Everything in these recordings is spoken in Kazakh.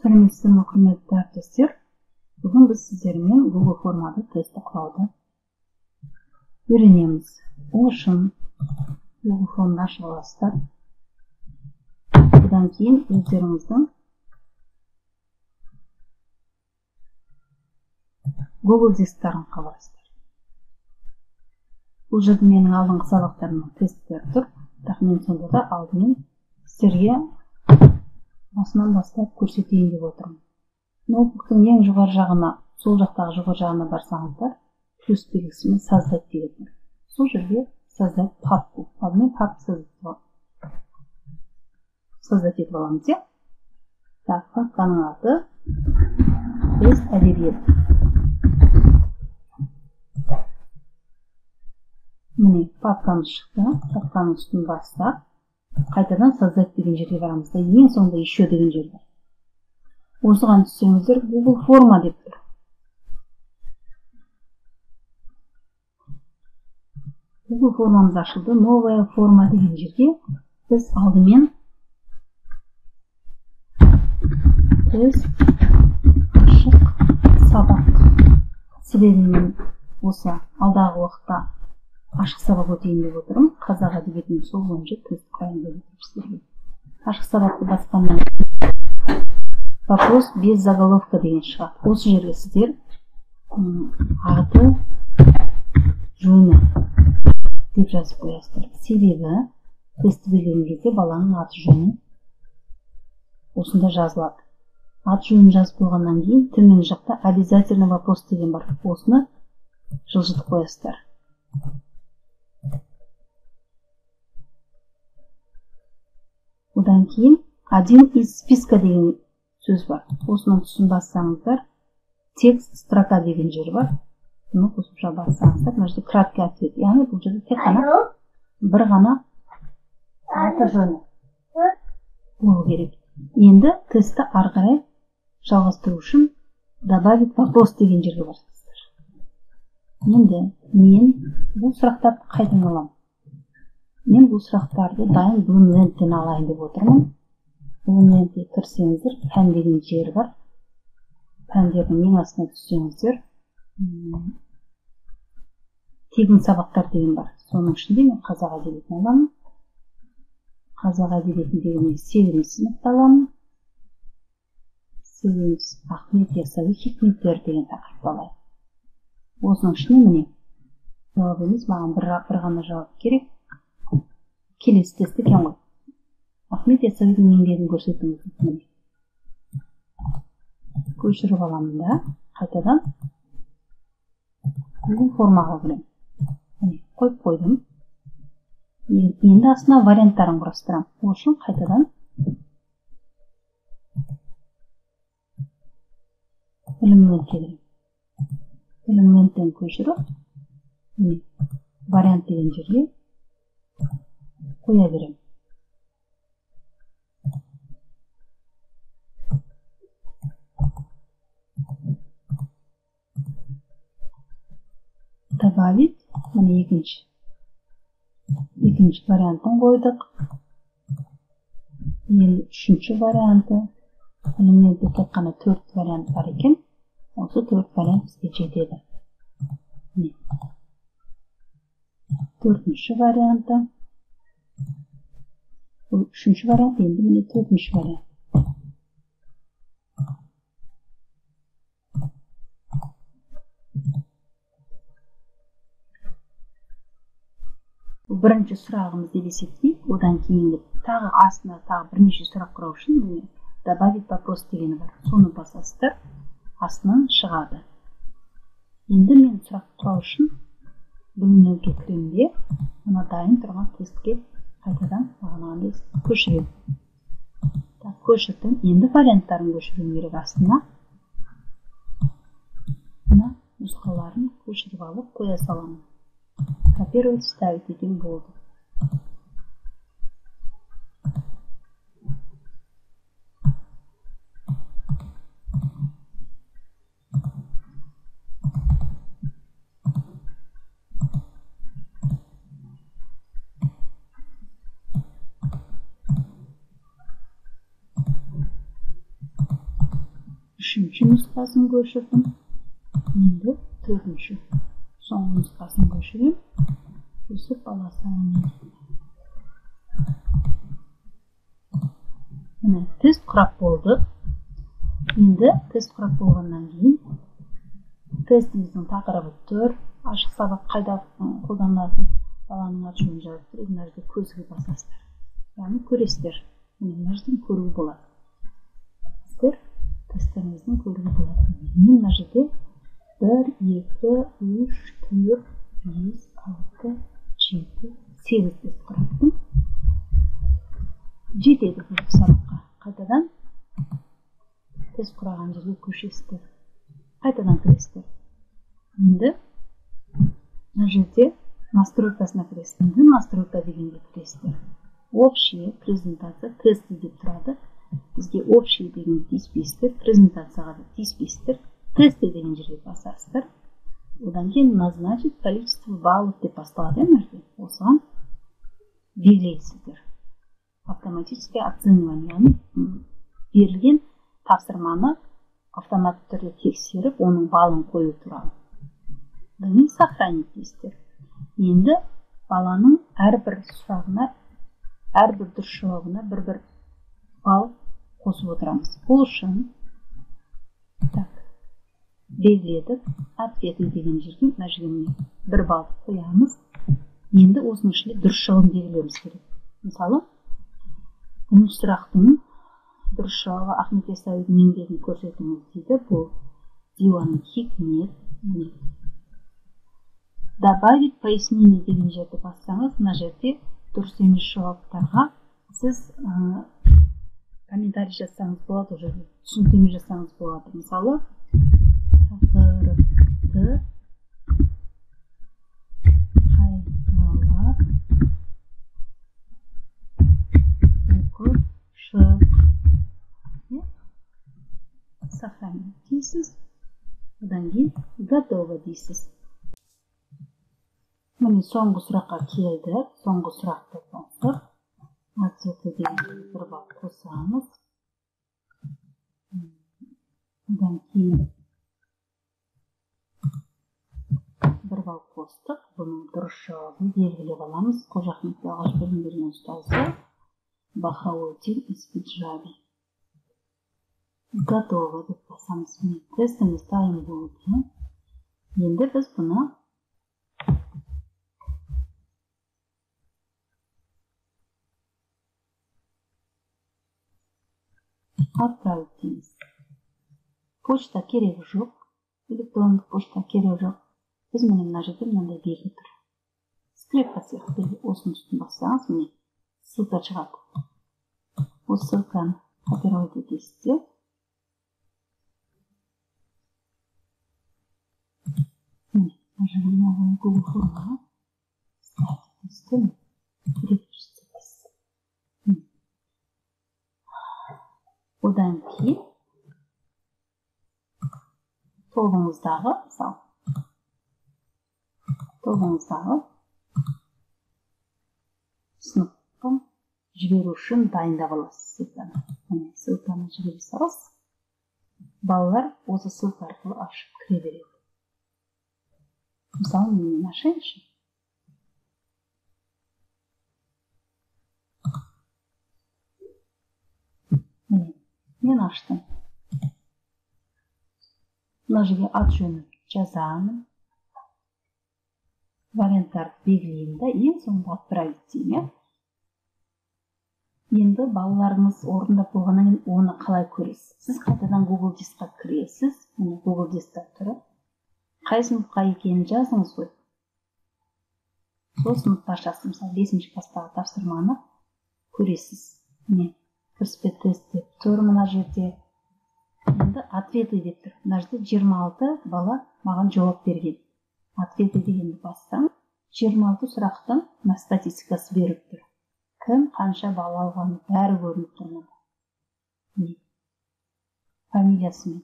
Сәлеметсіздер ме, құрметті әріптестер? Бүгін біз сіздермен Google формада тестті құрауды үйренеміз. Ол үшін Google форманы ашып аласыздар. Одан кейін өздеріңіздің Google дисктарын қаласыздар. Бұл жерде менің алдыңғы сабақтарымның тесттері тұр. Бірақ мен сонда да алдымен сіздерге басынан бастап көрсетейін деп отырмын. Ноутбуктың ең жоғары жағына, сол жақтағы жоғары жағына барсаңыздар, плюс белгісімен создать деген бар. Сол жерге создать папку. Алдымен папка создать етіп аламыз, иә? Так, папканың аты тест әдебиет. Міне, папкамыз шықты. Папканың үстін бастап, қайтадан создать деген жерге барамыз да, ең соңында еще деген жер бар. Осыған түссеңіздер, Google форма деп тұр. Google формамыз ашылды. Новая форма деген жерге біз алдымен тест ашық сабақ. Себебі мен осы алдағы уақытта ашық сабақ өтейін деп отырмын. Қазақ әдебиетінің сол бойынша тест құрайын деп отырмын сіздерге. Ашық сабақты басқаннан вопрос без заголовка деген шығады. Осы жерге сіздер аты жөні деп жазып қоясыздар. Себебі тестті берген кезде баланың аты жөні осында жазылады. Аты жөнін жазып қойғаннан кейін төмен жақта обязательно вопрос деген бар. Осыны жылжытып қоясыздар. Одан кейін один из списка деген сөз бар. Осының тұсын бассаңыздар, текст строка деген жер бар. Бұны қосымша бассаңыздар, мына жерде краткий ответ. Яғни бұл жерде тек қана бір ғана аты жөні болу керек. Енді тестті ары қарай жалғастыру үшін добавить вопрос деген жерге басасыздар. Енді мен бұл сұрақтарды қайдан аламын? Мен бұл сұрақтарды дайын Bloomland-тен алайын деп отырмын. Bloomland-ке кірсеңіздер, пән деген жер бар. Пәндердің ең астына түссеңіздер, тегін сабақтар деген бар. Соның ішінде мен қазақ әдебиетін аламын. Қазақ әдебиетін деген 8-ші сыныпты аламын. 8-ші Ахмет Яссауи хикметтері деген тақырыпты алайын. Осының ішіне міне жауап емес, маған бір ғана жауап керек. Келесі тест екен ғой. Ахмет Яссауидің еңбегін көрсетіңіз. Міне. Көшіріп аламын да, қайтадан Google формаға кіремін. Міне, қойып қойдым. Енді астына варианттарын құрастырамын. Ол үшін қайтадан Білімнен келемін. Білімнен көшіріп, міне, вариант деген жерге қоя беремін. Добавить, міне екінші вариантын қойдық. Енді үшінші варианты. Міне тек қана 4 вариант бар екен. Осы 4 вариант бізге жетеді. Міне. Төртінші варианты. Бұл үшінші вариант, енді міне төртінші вариант. Бұл бірінші сұрағымыз деп есептейік. Одан кейінгі тағы астына тағы бірнеше сұрақ құрау үшін міне добавить вопрос дегені бар. Соны басасыздар, астынан шығады. Енді мен сұрақ құрау үшін Bloomland-ке кіремін де, мына дайын тұрған тестке қайтадан бағанағындай көшіремін. Так, көшірдім. Енді варианттарын көшіруім керек астына. Мына нұсқаларын көшіріп алып қоя саламын. Копировать, вставить деген болды. Үшінші нұсқасын көшірдім. Енді төртінші соңғы нұсқасын көшірем. Жүсіп Баласағұн. Міне, тест құрап болды. Енді тест құрап болғаннан кейін тестіміздің тақырыбы тұр. Ашық сабақ қайда қолданылатын баланың аты жөнін жазып тұр. Мына жерде көзге басасыздар. Яғни көресіздер. Міне, мына жерден көруге болады. Сіздер тестеріңіздің көруге болады. Мен мына жерде 1, 2, 3, 4, 5, 6, 7, 8 тест құраптым. Жетеді бұл сабаққа. Қайтадан тест құраған жерге көшесіздер. Қайтадан кіресіздер. Енді мына жерде настройкасына кіресіздер. Енді настройка дегенге кіресіздер. Общие, презентация, тесты деп тұрады. Бізге общие дегенге тиіспейсіздер, презентацияға да тиіспейсіздер. Тесты деген жерге басасыздар. Одан кейін назначить количество баллов деп басталады мына жерде. Осыған белгілейсіздер. Автоматическое оценивание, яғни берілген тапсырманы автоматты түрде тексеріп, оның балын қою туралы. Одан кейін сохранить дейсіздер. Енді баланың әрбір сұрағына, әрбір дұрыс жауабына бір-бір балл қосып отырамыз. Бұл үшін так, белгіледік, ответы деген жерге, мына жерге міне бір балл қоямыз. Енді осының ішінде дұрыс жауабын белгілеуіміз керек. Мысалы, бірінші сұрақтың дұрыс жауабы Ахмет Яссауидің еңбегін көрсетіңіз дейді. Бұл Диуан Хикмет. Добавить пояснение деген жерді бассаңыз, мына жерде дұрыс емес жауаптарға сіз комментарий жазсаңыз болады, ол жерде түсініктеме жазсаңыз болады. Мысалы, тақырыпты қайталап оқып шық. Сохранить дейсіз. Одан кейін готово дейсіз. Міне, соңғы сұраққа келдік. Соңғы сұрақты басып, ответы деген жерге бір балл қосамыз. Одан кейін бір балл қостық. Бұның дұрыс жауабын белгілеп аламыз. Қожа Ахметке алғаш білім берген ұстазы Бахауддин Испиджаби. Готово деп басамыз. Міне, тестіміз дайын болды. Енді біз бұны отправить дейміз. Почта керек жоқ, электрондық почта керек жоқ. Біз міне мына жерде мынандай белгі тұр. Скрепка сияқты белгі. Осының үстін бассаңыз, міне ссылка шығады. Осы ссылканы копировать етесіздер. Міне, мына жерде новый Google формаға ставить етесіздер. Одан кейін тобыңыздағы, мысалы, тобыңыздағы сыныпқа жіберу үшін дайындап аласыз ссылканы. Міне, ссылканы жібере саласыз. Балалар осы ссылка арқылы ашып кіре береді. Мысалы, мен ашайыншы. Міне, мен аштым. Мына жерге ат жөнін жазамын. Варианттарды белгілеймін да, ең соңында отправить деймін. Енді балаларыңыз орындап болғаннан кейін оны қалай көресіз? Сіз қайтадан Google Дискқа кіресіз. Міне, Google Дискта тұрып, қай сыныпқа екенін жазыңыз ғой. Сол сыныпты ашасыз. Мысалы, 5 класстағы тапсырманы көресіз. Міне, кіріспе тест деп тұр мына жерде. Енді ответы деп тұр. Мына жерде 26 бала маған жауап берген. Ответы дегенді бассаң, 26 сұрақтың мына статистикасы беріп тұр. Кім қанша балл алғаны бәрі көрініп тұр мында. Міне, фамилиясымен.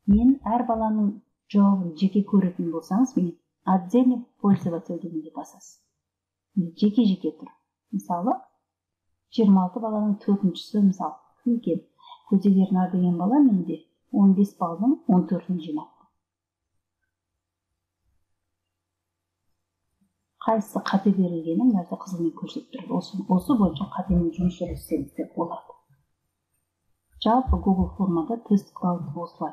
Мен әр баланың жауабын жеке көретін болсаңыз, міне, отдельный пользователь дегенде басасыз. Міне, жеке-жеке тұр. Мысалы, 26 баланың төртіншісі, мысалы, кім екен? Көзек Ернар деген бала менде 15 балдың 14-ін жинапты. Қайсысы қате берілгені мына жерде қызылмен көрсетіп тұрады. Осы бойынша қатемен жұмыс жүргізсеңіздер болады. Жалпы Google формада тест құрауды осылай.